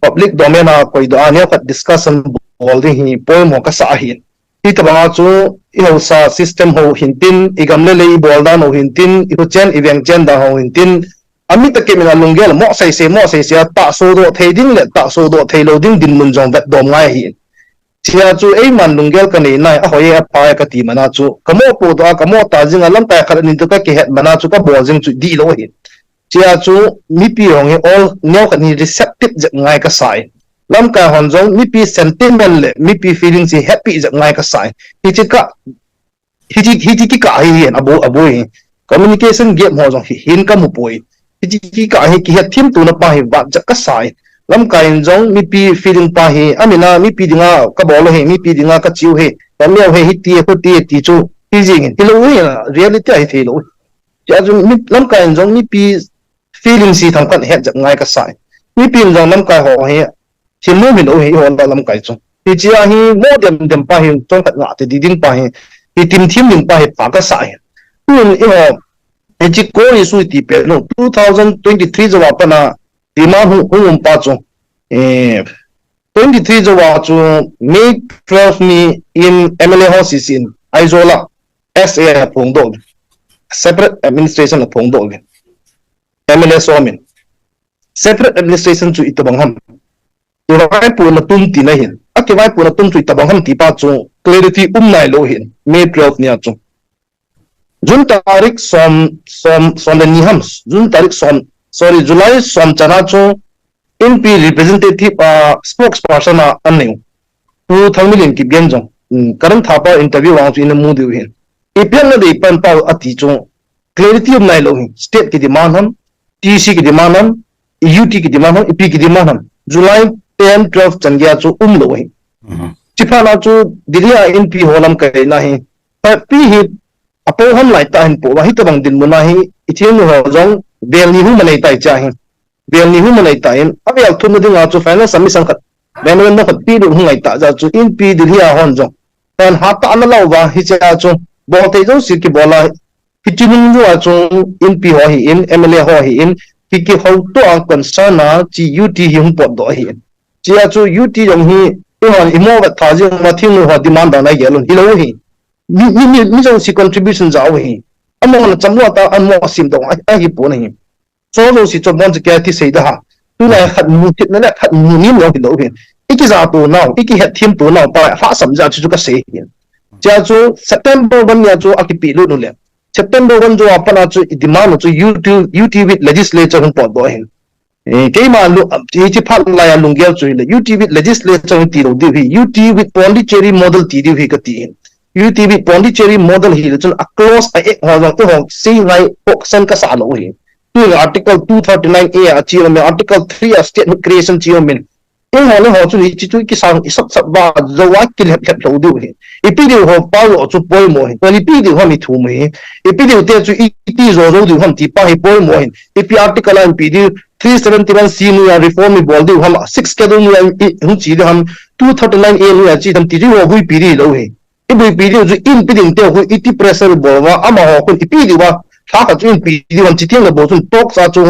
Public domain a koidoh a neokhat discussion bol ding hi poimo kasa ahin. Hitabang a chu ihaosa system ho hintin, igam le lei ibol dan ho hintin, ihuchen iveng chen dan ho hintin, ami takim in alunggel mo seisei, mo seisei a tahsodoh thei ding le tahsodoh thei lou ding dinmun jong vetdom ngai ahin. Chea chu eiman lunggel kanei nai, ahoi e, apha e kati mana chu, kamopohdoh a, kamo ta jing a, lamkai khat ani toh kakihet mana chu, kabol jing chu dihlou ahin. Chea chu mipi hon hi ol neokhat hi receptive jep ngai kasa in. Lamkai hon jong mipi sentiment le mipi feelings hi hetpeh jep ngai kasa in. Hiche ka, hiche, hiche kikah hi hin, aboi, aboi hi. Communication gap ho jong hi, hin kamu poi. Hiche kikah hi kihetthem tona pa hi vat jep kasa in. Lamkai in jong mipi feeling pa hi, amina mipi dinga kabol u hi, mipi dinga kache u hi, kaneo hi, hiti, huti, ti chu, hijeng in. Hilou hi, reality a hitheilou. Chea chu mi, lamkai in jong mipi feelings hi themkhat het jep ngai kasa in. Mipi in jong lamkai ho hi, thil nom hilou hi, eiho lamkai chu. Hichea hi, mo dem dem pa hi, chomkhat ngah te di ding pa hi, hi timthim ding pa hi, pha kasa in. Tun eiho, hiche core issue ti pen u, two thousand twenty-three jou a pat a, demand hung, hung um pa chu, eh, twenty-three jou a chu May twelve ni in M L A ho sese in Aizawl a S A aphongdoh uvin, separate administration aphongdoh uvin, M L A som in. Separate administration chu itobang ham, kivaipohna tum tina hin, akivaipohna tum chu itobang ham ti pa chu clarity um nailou hin May twelve nia chu. June tarik som, som, som le ni ham, June tarik som, sorry, July som chana chu Inpi representative, ah, spokesperson a anei u, Pu Thangminlen Kipgen jong, um, Karan Thapa interview vang chu ina mu diu hin. Ipi ham nadei pan pau ati chu clarity um nailou hin. State kidemand ham, T C kidemand ham, U T kidemand ham, ipi kidemand ham. July ten, twelve chan geiya chu umlou hin. Mhm. Chuphat na chu Delhi a Inpi ho lamkaina hi, pi hi apo ham lai tah hin po uva, hitobang dinmun a hi, i thingnoi ho jong vel ni hung manei tai cha hi. Vel ni hung manei tan, avel thumna dinga chu final submission khat, memorandum khat pe ding hung ngai tah jeh a chu Inpi Delhi a hon jong, pen hat tah ana lau uva, hichea chu bol thei jouse kibol a, hiche nung jou a chu Inpi ho hi in, M L A ho hi in, ki, kihouto a concern a chi U T hi hung potdoh ahi in. Chea chu U T jong hi, eihon imo vet tha jing uva thingnoi ho demand dan a gel un hilou hi. Mi, mi, mi, mi jouse contribution jao hi. Amahon achamlou a tah, amahon asemdoh a, ahipon ahi. Cho jouse chu abon chu kia thi sei da ha. Tulai khat mu thipna le khat mu nem jong hilou hin. I kijah to nau, i kihetthem to nau pa lhahsam jeh a chu chu kasei hin. Chea chu September one nia chu akipehlut u le, September one jou a pat a chu i demand u chu U T, U T with legislature hung potdoh ahin. Eh, keima lu, hiche phat laiya lunggel chu hile, U T with legislature tilou diu hi, U T with Pondicherry model ti diu hi kati hin. U T with Pondicherry model hile chun a clause a act ho jong eiho sei ngai, kok sen kasa lou hi. Tu article two thirty-nine A a che umin, article three a statehood creation che umin. Eiho le ho chun hiche chu kisang, isap sap uva, jou a kilhep lhep lou diu hi. Ipi diu ho pa lou chu poimo hin. Ipi diu ho mi thum hi. Ipi diu te chu iti jo jou diu ham ti pa hi poimo hin. Ipi article a ipi diu, three seventy-one C noiya reform ibol diu ham, six schedule noiya i, hung che diu ham, two thirty-nine A noiya che diu ham ti diu ho huipi diu lou hi. I huipi diu chu Inpi ding te ho iti pressure bol uva, amaho khun ipi diu va, lha khat chu Inpi diu ham chi teng le bou chun talks a chu,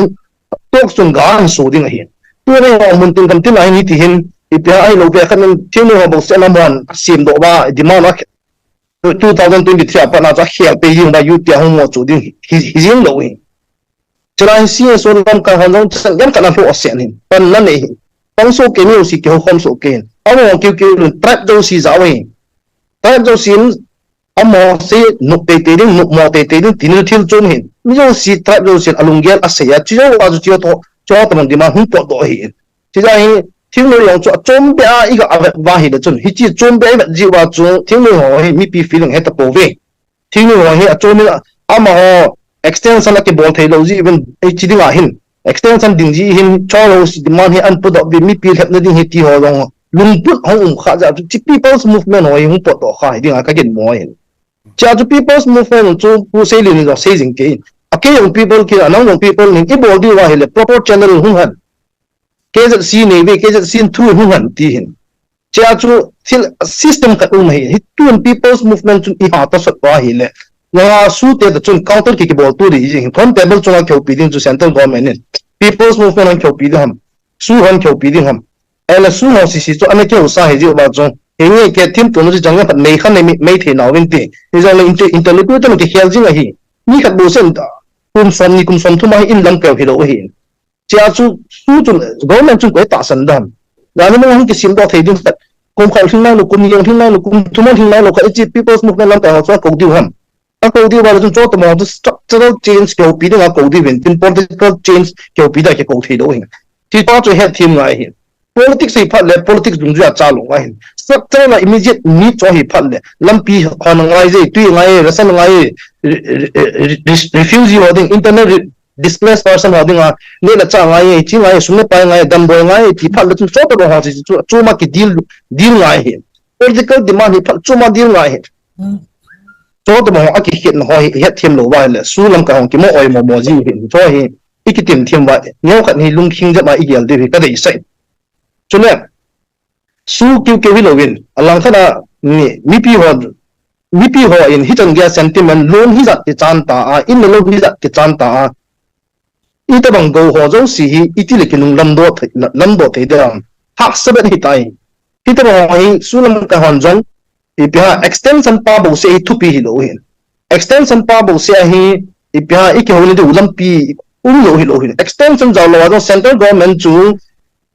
talks chun ga ahin so ding ahi. Tuni ho mun tin kam tin a hin hiti hin, ipi ham ahilou pe khat nin thingnoi ho bou seh na mon asemdoh uva, demand a two thousand twenty-three a pat na chu akhel pe jing uva, U T a hung mo chu ding hi, hi, hijing lou hi. Chulai hin C S O lamkai hon jong chan gam khat na lhoh asen hin. Pan na nei hin. Pang soh kei, mi jouse kihoukhom soh kei hin. Amaho kiu kiu lun tribe jouse jao hin. Tribe jouse in amaho sei nop teitei ding, nopmo teitei ding, tina thil chom hin. Mi jouse tribe jouse in alunggel asei a. Chujou a chu chu tho, chu tobang demand hung potdoh ahi in. Chujeh hin, thingnoi jong chu achom beh a i ga vet uva hile chun. Hiche chom beh a i vet jeh uva chu, thingnoi ho hi mipi feeling heta pouve. Thingnoi ho hi achom in amaho extension akibol thei lou jeh uvin, hiche dinga hin. Extension ding jeh hin, cho lou si demand hi ahin podoh uvin mipi lhepna ding hi ti ho jong lungput hung um kha jeh a chu, hiche people's movement ho hi hung potdoh kha hi dinga ka ginmo ahin. Chia chu People's Movement chu Pu Seilin in jong sei jing kei in. A kei jong people kei, a nang jong people nin i bol diu va hile proper channel hung han. K Z C nei ve, K Z C through hung han ti hin. Chia chu thil system khat um hi, hi tun People's Movement chun i ha ta sot va hile. Nga su te ta chun counter ki ki bol tu di jing. Thon table chunga khopi ding chu central government in. People's Movement han khopi ding ham. Su han khopi ding ham. Ai la su ho sisi chu ana keu sa hi jiu ba chu. Hi nge ke thim tu nu chu jang phat mei khan nei mei thei nau vin ti. Hi jong le inte-, interlocutor ki khel jing ahi. Ni khat bu sen ta. Kum som ni kum som thum ahi in lam keu hi lo ahi. Chia chu su chu government chu koi ta san dam. Jani mo hung ki sim do thei ding khat. Kum khat hing nai lo, kum ni hing nai lo, kum thum hing nai lo khat chi People's Movement lam ta ho chu ko diu ham. A ko diu ba le chun chota mo chu structural change khopi ding a ko diu vin tin political change khopi da ke ko thei lo hin. Ti pa chu het thim ngai hin. Politics hi phat le politics dungjuia cha lo ngai hin. Structural a immediate need chu hi phat le lampi hon ngai je, tui ngai, ration ngai, re-, re-, re-, refugee ho ding, internal re-, displaced person ho ding a, ne la cha ngai, chi ngai, sum le pai ngai, dam boi ngai, ti phat le chun chota ho chi chu, chu ma ki deal, deal ngai hin. Political demand hi phat chu ma deal ngai hin. Chota mo a ki khit na ho hi het thim lo va le su lam ka hong ki mo oi mo mo ji hin. Cho hi i ki tim thim va. Neo khat hi lung khing jama i gel de hi ka dei sai. Chu le su kiu kiu hi lo vin. A lang khat a ni mipi ho, mipi ho in hi chan gei a sentiment lung hi jat ki chan ta a, in lo hi jat ki chan ta a. I ta bang go ho jo si hi i ti le ki nung lam do thei, lam do thei de ram. Hak sa bet hi tai. Hi ta bang ho hi su lam ka hon jong. Ipi ha extension pa bo se hi thupi hi lo hin. Extension pa bo se hi ipi ha i ki ho ni de u lampi um lo hi lo hin. Extension jao lo a jong central government chu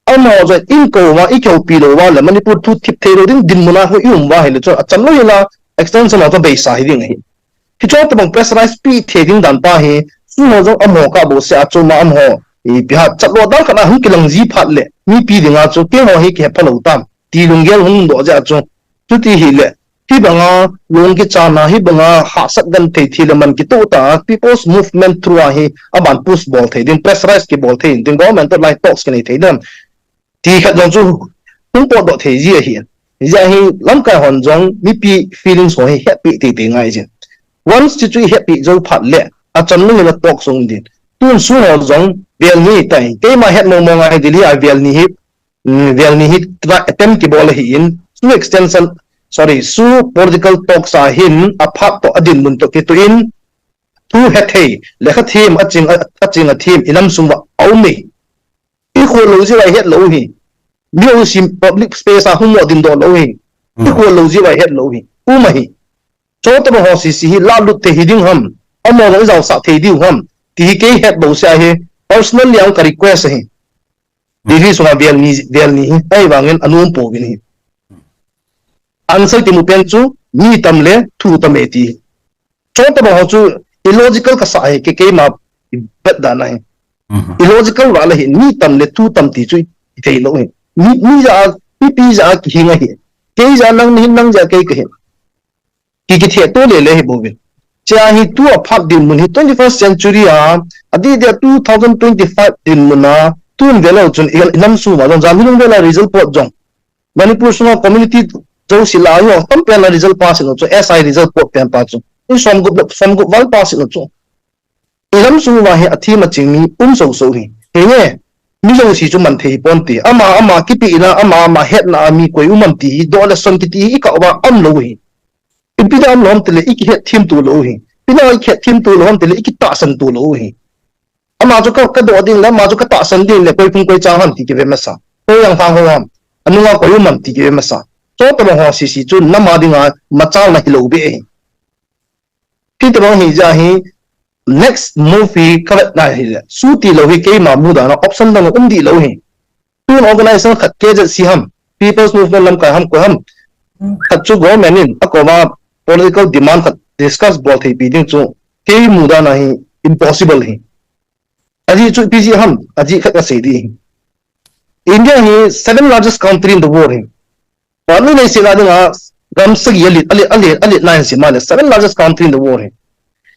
ama jong in ko ma i khopi lo va le Manipur thu thip thei lo ding dinmun a ho i um va hi le chu a cham lo hi la extension a to beisa hi ding hi. Hi chota bang pressurize pi thei ding dan pa hi su ho jong ama ka bo se a chu ma ama ho ipi ha chat lo dan khat a hung ki lang ji phat le mipi ding a chu ke ho hi ki he pha lo tam. Ti lunggel hung doh jeh a chu. Chuti hi le, hi banga lung ki chana, hi banga hahsat gan thei thi le man ki to ta, People's Movement through a hi, a ban push bol thei din, pressurize ki bol thei din, government to lai talks ki nei thei din. Ti khat jong chu, hung pot doh thei ji ahi. Hijeh a hi, lamkai hon jong, mipi feelings ho hi, happy tei tei ngai jin. Once chu chu happy jo phat le, a chan nung in a talk sung din. Tun su ho jong, vel ni tai, keima het mo mo ngai Delhi a vel ni hi, mm, vel ni hi try attempt ki bol ahi in, su extension, sorry, su political talks a hin a phat to a dinmun to ki tu in, thu he thei, lekha thim a ching a, a ching a thim, i lam sung va a um e. I khol lo ji vai het lo hi. Mi ho sim public space a hung mo din do lo hi. I khol lo ji vai het lo hi. Um ahi. Cho ta ba ho si si hi la lut te hi ding ham. Amo lo jao sa thei diu ham. Ti hi kei het bo se ahi. Personally ang ka request ahi. Delhi sunga vel ni, vel ni hi, ai vangin a nom pouvin hi. Answer kimu pen chu, mi tam le, thu tam e ti. Cho ta ba ho chu, illogical ka sa hi, ke keima bet dan ahi. Illogical va la hi, mi tam le, thu tam ti chu, i thei lo hi. Mi, mi ja, mi pi ja, ki hi nga hi. Kei ja nang ni hin, nang ja kei ka hin. Ki ki theh to le le hi bouvin. Chia hi tu a phat dinmun hi twenty-first century a, a di dia two thousand twenty-five dinmun a, tun velo chun i, i lam sum a jong, jam hi nung vela result pot jong. Manipur sunga community jo si la yo, tam pen la result pass lo chu, S I result pot pen pa chu. I som gup, som gup val pass lo chu. I lam sung uva hi a thim a ching mi um so so hi. Hi nge, mi lo si chu man thei hi pon ti. Ama, ama kipi ina, ama, ama hetna a mi koi um am ti hi, do le son kiti hi, i ka uva am lo hi. Ipi da am lo ham tile, i ki het thim tu lo hi. Pi na i ki het thim tu lo ham tile, i ki tahsan tu lo hi. Ama chu ka, ka do ding le, ama chu ka tahsan ding le, koi phung koi chang ham ti ki ve masa. Koi yang phang ho ham. Anunga koi um am ti ki ve masa. Cho ta ma ho si si chu, nama dinga, machal na hi lo be hi. Ti tabang hi ja hi next move hi ka vet na hi le. Su ti lo hi keima mu dan a option dang um di lo hi. Tun organization khat K Z C ham, People's Movement lamkai ham koi ham. Khat chu government in a koma political demand khat discuss bol thei pi ding chu kei mu dan a hi impossible hi. Aji chu P G ham, aji khat ka sei di hi. India hi seven largest country in the world hi. Pami nei sila dinga gam sagi a lit, a lit, a lit, a lit nine si male, seven largest country in the world hi.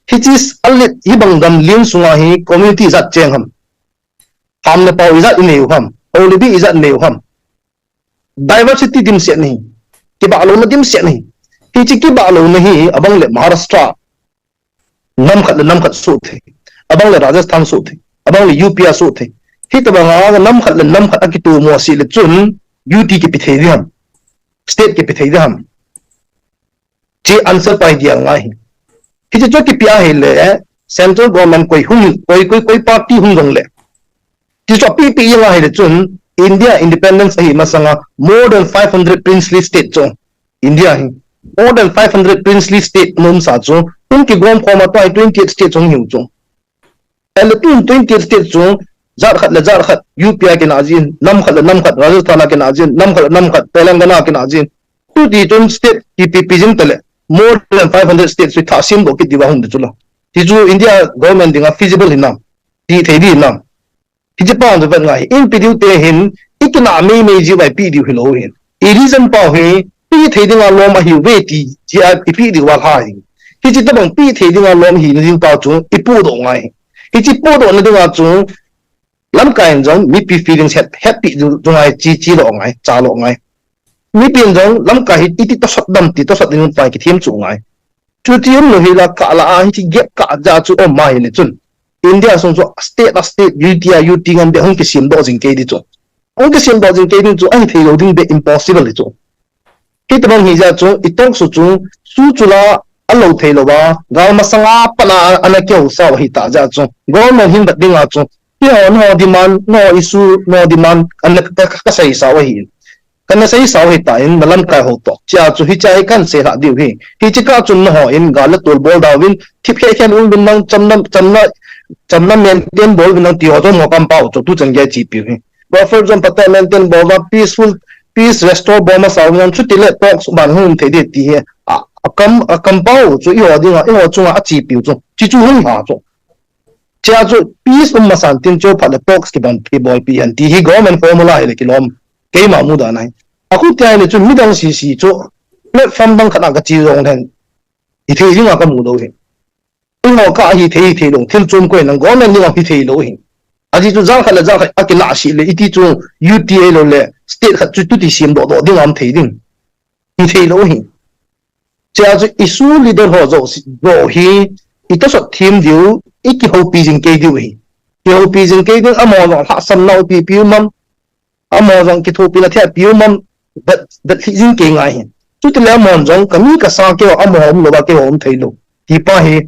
Hichi a lit, hi bang gam lien sunga hi community ijat cheng ham. Ham le pau ijat i nei u ham. Holibi ijat nei u ham. Diversity dimset nahi. Kiba lo na dimset nahi. Hiche kibah louna hi abang le Maharashtra, nam khat le nam khat soh thei. Abang le Rajasthan soh thei. Abang le U P a soh thei. Hitabang a nam khat le nam khat akitomo sih le chun U T kipe thei ding ham, state kipe thei ding ham. Hiche answer pa hi gel ngai hi. Hiche chu kipe ahile central government koi hung, koi, koi, koi party hung jong le, hiche chu apipi jeng ahile chun India independence ahi masanga more than five hundred princely state chu India hi more than five hundred princely state nom sa chu, hung kigom khom a tua hi twenty eight state chu hung hiu chu. Ahile tun twenty eight state chu jat khat le jat khat U P a kina jin, nam khat le nam khat Rajasthan a kina jin, nam khat le nam khat Telangana a kina jin. Tuti tun state kipipi jing tale more than five hundred states chu thah sem doh kit diu va hung di chu lo. Ti chu India government dinga feasible hinam, ti thei di hinam. Hiche pa chu vet ngai hi, in pe diu te hin, i kina mei mei ji vai pe diu hilou hin. I reason pau hi, pe thei dinga lom ahiu ve ti, ti a i pe diu va lha hi. Hiche tabang pe thei dinga lom hi na ding pau chu, i pudoh ngai hi. Hiche pudoh na dinga chu, lamkai in jong, mipi feelings het, het pe diu, chu ngai, chi, chi lo ngai, cha lo ngai. Mipi in jong, lamkai hi, iti tosot dam ti, tosot ding pa kithem chu ngai. Chuti um lou hi la kah la a, hiche gap kah ja chu um ma hi le chun. India sung chu state a state, U T a U T ngan be hung kisem doh jing kei di chu. Hung kisem doh jing kei ding chu, ahi thei lou ding be impossible di chu. Hitabang hi ja chu, i talk su chu, su chu la, a lo thei lou va, gal masanga pat a, ana keu sa hi ta ja chu. Government hin bat ding a chu, hi ho, no demand, no issue, no demand, ana ka, ka, ka sei sa hi. Kana sei sau hi ta in, na lamkai ho toh. Chia chu hiche hi kan sei lha diu hi. Hiche kah chun nangho in gal le tol bol da uvin, thip khe khen uvin nang chamna, chamna, chamna maintain bol uvin nang ti ho chu mo kam pau chu tu chan gei chi piu hi. Buffer zone phatah maintain bol va peaceful, peace restore bol masa uvin nang chuti le talks ban hung thei de ti hi. A, a kam, a kam pau chu i ho dinga, i ho chunga a chi piu chu. Chi chu hung ha chu. Chia chu peace um masan tin chu phat le talks kibang kibolpi hen ti hi government formula hi le kilom. Keima mudan ahi. Akhutia hi le chu midang sisi chu platform dang khat a ka chi jong hen. Hi thei dinga ka mu lou hi. Eiho kah hi thei, hi thei lou. Thil chom koi nang government dinga hi thei lou hi. Aji chu jang khat le jang khat a kila si le iti chu U T a lou le state khat chu tuti sem doh doh dinga um thei ding. Hi thei lou hi. Chia chu i su leader ho jo si, jo hi, i tosot them diu, i kihoupi jing kei diu hi. Kihoupi jing kei ding, amaho jong lhahsamna u pipi um am, amaho jong kithopina thei pi um am, vet, vet lhih jing kei ngai hi. Chuti le amaho jong, ka mi ka sa kei, amaho um lou va kei um thei lou. Ti pa hi,